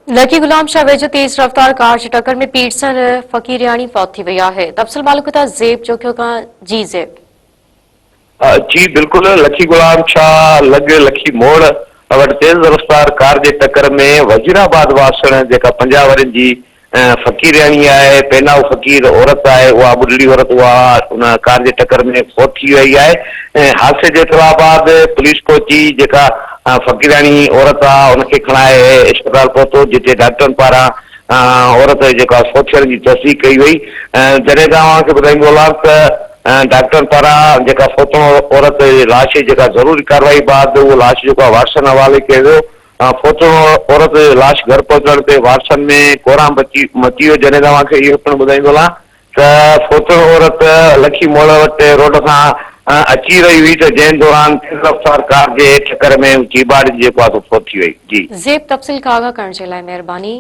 لکي غلام شاهه ويجهو تيز رفتار ڪار جي ٽڪر ۾ پيرسن فقيرياڻي فوت ٿي وئي آهي. تفصيل معلوم ڪندا زيب جوکيو کان جي زيب. جي بلڪل لکي غلام شاهه لڳ لکي موڙ وٽ تيز رفتار ڪار جي ٽڪر ۾ وزير آباد واسڻ جيڪا 50 ورهين جي فقيرياڻي آهي، پينائو فقير عورت آهي، اها ٻڍڙي عورت اها ان ڪار جي ٽڪر ۾ فوت ٿي وئي آهي ۽ حادثي جي اطلاع بعد پوليس پهچي جيڪا فقيرياڻي عورت آهي ان کي کڻائي اسپتال پهتو جتي ڊاڪٽرن پاران عورت جي جيڪا فوت ٿيڻ جي تصديق ڪئي وئي جڏهن ته اوهان کي ٻڌائيندو هلان ته ڊاڪٽرن پاران جيڪا فوتڻ عورت جي لاش جي جيڪا ضروري ڪارروائي بعد اهو لاش جيڪو آهي وارثن حوالي ڪيو ويو. فوتڻ عورت جو لاش گهر پهچڻ تي وارثن ۾ ڪهرام مچي ويو جڏهن ته اوهان کي اهو پڻ ٻڌائيندو هلان ته فوتڻ عورت لکي موڙ وٽ روڊ کان اچي رهي هئي ته جنهن دوران تيز رفتار ڪار جي ٽڪر ۾ هو چيڀاٽجي جيڪو آهي سو فوت ٿي وئي. جي. زيب تفصيل کان آگاهه ڪرڻ جي لاء مهرباني.